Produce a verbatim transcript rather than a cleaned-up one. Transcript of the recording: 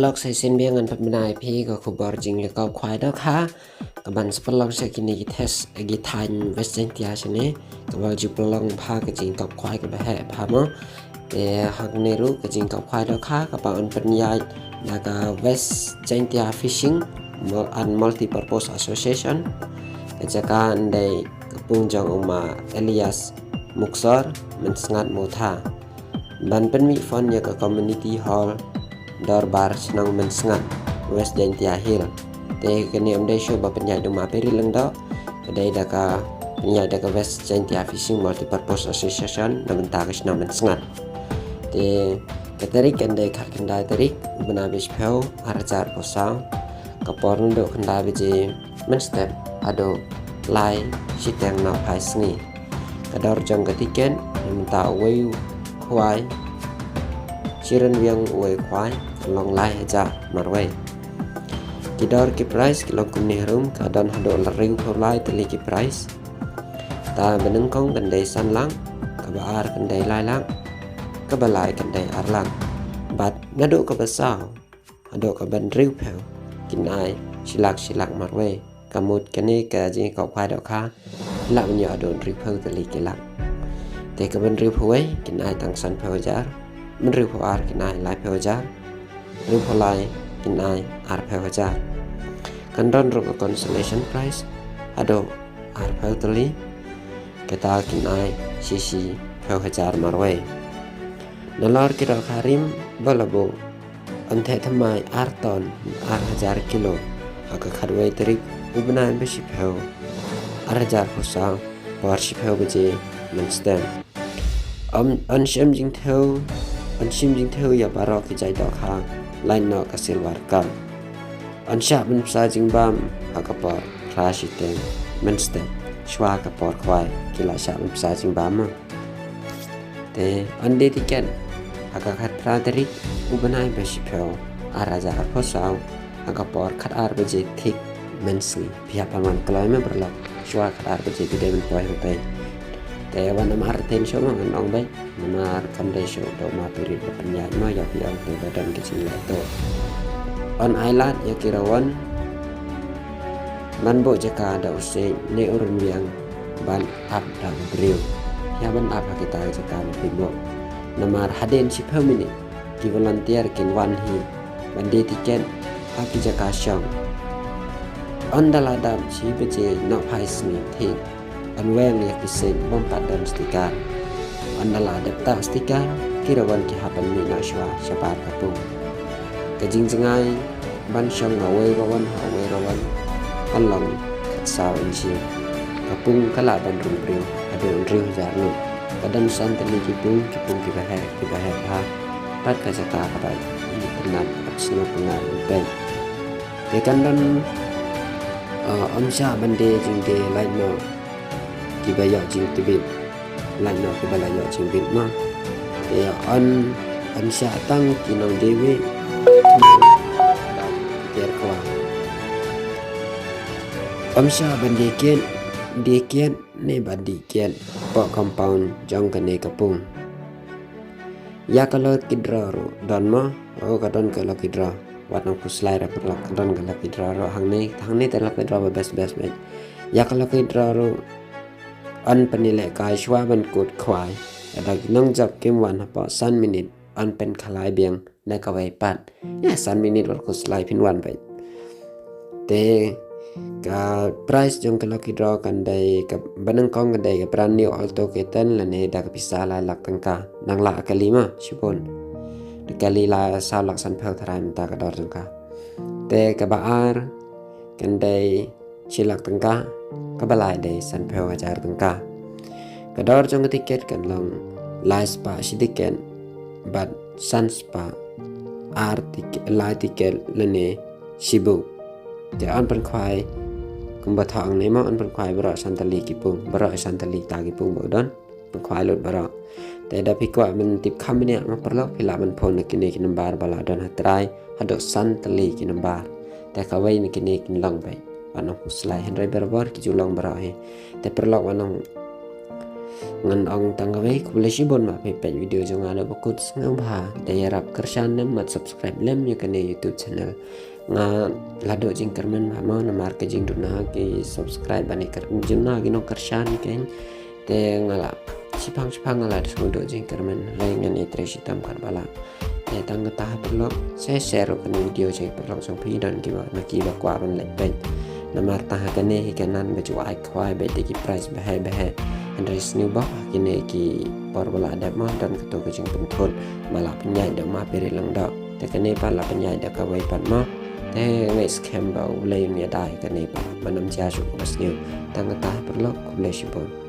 Dok session biang ngan pynbna ïa phi ka khubor jingïakop khwai dohkha kaban sa pynlong sha kine ki test ki thaiñ West Jaintia shane, kaba ju pynlong bha ka jingkop khwai kaba heh bha mo. Te hangne ruh ka jingkop khwai dohkha kaba yn pynïaid da ka West Jaintia Fishing Mul- and Multipurpose Association. Ka jaka yn dei ka pung jong u ma Elias Muksor, Mynsngat Mawtha. Ban pynmih fund ïa ka Community Hall Dorbar Shnong Mynsngat, West Jaintia Hills. Te kane ym dei shuh ba pynïaid da u ma Peri Lyngdoh, ka dei da ka pynïaid da ka West Jaintia Fishing Multipurpose Association na bynta ka shnong Mynsngat. Te ka tarik kan dei khatkhyndai tarik u bnai ba shiphew, ar hajar arphew saw. Ka por naduh khyndai baje mynstep haduh lai shiteng nohphai sngi. Ka dor jong ka tiket na bynta uwei u khwai, shi rynwiang uwei u khwai, ka long lai hajar marwei. Ki dor ki prize ki long kumne harum, ka don haduh hynriewphew lai tylli ki prize. Ta banyngkong kan dei san lak, kaba ar kan dei lai lak, kaba lai kan dei ar lak. Bad naduh kaba saw haduh kaba hynriewphew kin ai shi lak shi lak marwei. Ka mut kane ka jingïakop khwai dohkha lah ban ïoh haduh hynriewphew tylli ki lak. Te kaba hynriewphew wei kin ai tang sanphew hajar, hynriewphew ar kin ai laiphew hajar, hynriewphew lai kin ai arphew hajar. Kan don ruh ka consolation prize haduh arphew tylli, kata kin ai shishiphew hajar marwei. Nalor ki dohkha rim ba la buh, yn theh thymmai ar ton, ar hajar kilo, ha ka khatwei tarik u bnai ba shiphew, ar hajar arphew saw, por shiphew baje mynstep. Yn, yn shim jingthew, yn shim jingthew ïa baroh ki jait dohkha lait noh ka silver cup. Yn shah pynpsa jingbam ha ka por phra shiteng mynstep. Shuwa ka por khwai ki la shah pynpsa jingbam mo. Te yn die tiket ha ka khatphra tarik u bnai ba shiphew, ar hajar arphew saw, ha ka por khatar baje thik mynsngi. Phi hap ban wan kloi mo paralok, shuwa khatar baje phi dei ban poi hangtei. Te wat nym artatien shuh mo, ngan ong beit, namar kam dei shuh da u ma Peri ba pynïaid mo, ïa phi ong te ba don ka jingleh tuh. Yn ai lad ïa ki rawon ban buh jaka da u siej ne u rynwiang ban ap da u briew. Ïa ban ap ha kita ki jaka ba phi buh. Namar hadien shiphew minit ki volunteer kin wan hi ban die tiket ha ki jaka shong. Ynda la dap shi baje nohphai sngi thik, yn weng ïa ki siej bym pat don sticker. Ynda la dep tah sticker, ki rawon ki hap ban mih noh shuwa shabar ka pung. Ka jingjngai ban shong na uwei u rawon ha uwei u rawon kan long khatsaw inshi. Ka pung ka lah ban rung briew haduh hynriew hajar ngut. Ka don san tylli ki pung, ki pung kiba heh, kiba heh bha. Bad ka jaka kaba itynnat bad sngewtynnat beit. Te kan don, eh, ym shah ban die jingdie lait noh kiba ïoh jingtbit, lait noh kiba la ïoh jingbit mo. Te yn, yn shah tang ki nongdie wieh, tiar kwai. Ym shah ban die kiad, die kiad ne ban die kiad hapoh compound jong kane ka pung. Ïa ka lucky draw ruh don mo. Oh, ka don ka lucky draw. Wat nang phuslai ruh paralok, ka don ka lucky draw ruh hangne, hangne te lucky draw ba best best beit. Ïa ka lucky draw ruh yn pynïalehkai shuwa ban kut khwai. Lada ki nongjop kim wan hapoh san minit, yn pynkhalai biang na kawei pat. Ïa san minit wat khuslai, phin wan beit. Te ka prize jong ka lucky draw kan dei, kaba nyngkong kan dei ka brand new Alto K ten lane da ka pisa lai lak tyngka. Nang lah kali mo, shibun. Da kali la saw lak sanphew tharai mynta ka dor jong ka. Te kaba ar kan dei shi lak tyngka, kaba lai dei sanphew hajar tyngka. Ka dor jong ka tiket kan long lai spah shi tiket bad san spah ar tiket, lai tiket lane shi buh. Te yn pynkhwai kumba thoh hangne mo, yn pynkhwai baroh san tylli ki pung, baroh san tylli ta ki pung ba u don. Pynkhwai lut baroh. Te da phi kwah ban tip kham bniah ma paralok, phi lah ban phone na kine ki number ba la don ha trai, haduh san tylli ki number. Te kawei na kine kin long beit. Wat nang phuslai, hynrei barabor ki ju long baroh hi. Te paralok wat nang Ngan ong tang kawei, khublei shibun ba phi peit video jong nga da ba kut. Sngewbha da ïarap kyrshan lem bad subscribe lem ïa kane YouTube channel. Nga la duh jingkyrmen bha mo namar ka jingduna ki subscribe bad ki kyr-, jingduna ki nongkyrshan kein. Te nga la shiphang shiphang nga la sngewdon jingkyrmen, hynrei ngan ïatrei shitom katba lah. Te tang kata hi paralok, share share ruh kane video jong i paralok jong phi, don kiba, na kiba kwah ban leit peit. Namar tang ha kane hi ka nan ba ju ai khwai beit da ki prize baheh baheh. Hynrei sngewbha ha kine ki por ba la dep mo, don kato ka jingpynthut ba la pynïaid da u Ma Piri Lyngdoh. Te kane pat la pynïaid da kawei pat mo. Te nga ngeit skhem ba U Blei un ïada ïa kane pat ban ym jia shuh kaba sniew. Tang kata hi paralok, khublei shibun.